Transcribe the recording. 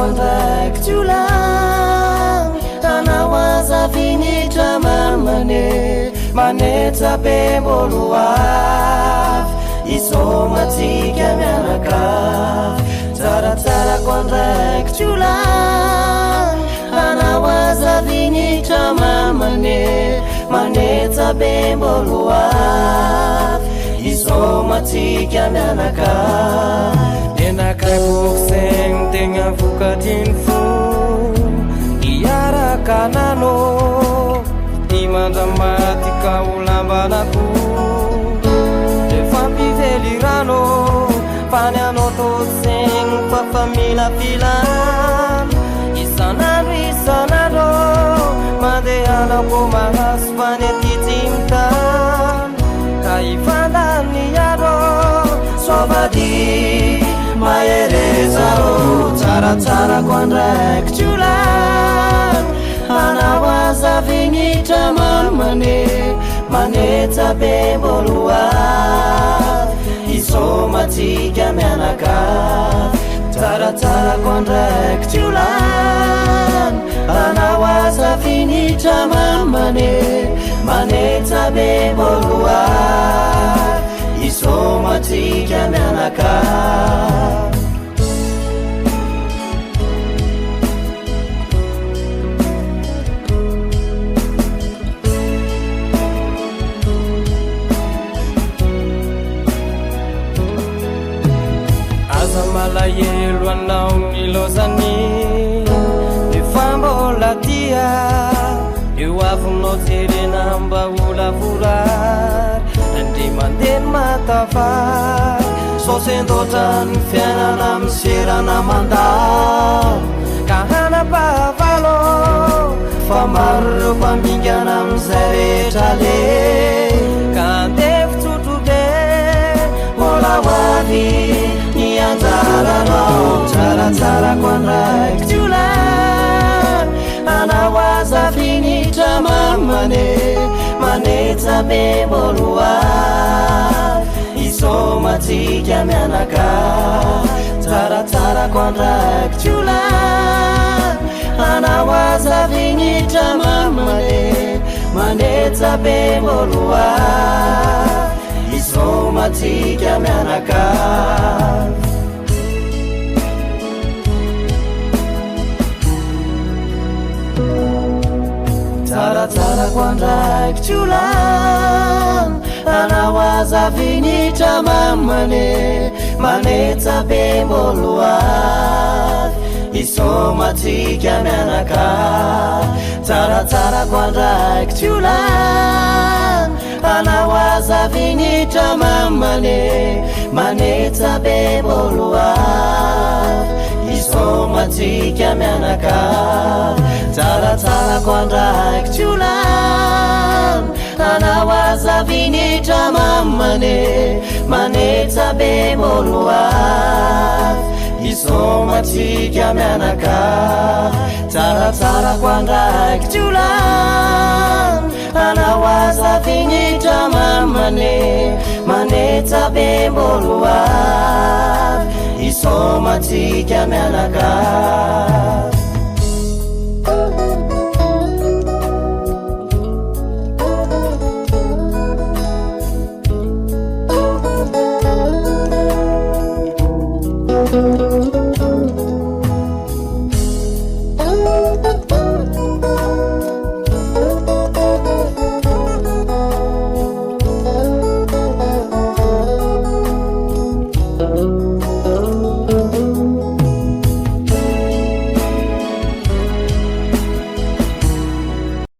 andraiky tsy ho lany Anao aza vinitra mamane Manetsa be mbolo avy Isomatsika mianakavy Tsaratsarako andraiky tsy ho lany Anao aza vinitra mamane Manetsa be mbolo avy Isomatsika mianakavy Nenakay zegny tegna vokatry ny fo Iaraka nanô Ty mandramaty ka ho lambanako Le fampively rano Fa ny anao tô zegny fa fa mila filana Isan'andro isan'andro Mandeha ko mahazo fa ny aty tsy mitana Ka ifandany andro Sovady mahereza ô Tsaratsarako andraiky tsy ho lany Anao aza vinitra mamane Manetsa be mbolo avy Isomatsika mianakavy Tsaratsarako andraiky tsy ho lany Anao aza vinitra mamane Manetsa be mbolo avy Isomatsika mianakavy Aza malahelo anao ny lozany Efa mbola tia Eo avinao jerena mba ho lavorary Andre mandeha ny matafary Sao sendoatra ny fiainana miserana mandalo Ka hanam-pahavalo Fa maro ireo mpamingana amin'izay rehetra le Ka andeha fitsotro be Mbola ho avy ny anjaranao Tsaratsarako andraiky tsy ho lany Anao aza vinitra mamane Manetsa be mbolo avy Isomatsika mianakavy Tsaratsarako andraiky tsy ho lany Anao aza vinitra mamane Manetsa be mbolo avy Isomatsika mianakavy Tsaratsarako andraiky tsy ho lany Anao aza vinitra mamane Manetsa be mbolo avy Isomatsika mianakavy Tsaratsarako andraiky tsy ho lany Anao aza vinitra mamane Manetsa be mbolo avy Isomatsika mianakavy Tsaratsarako andraiky tsy ho lany Anao aza vinitra mamane Manetsa be mbolo avy Isomatsika mianakavy Tsaratsarako andraiky tsy ho lany Anao aza vinitra mamane Manetsa be mbolo avy Isomatsika mianakavy.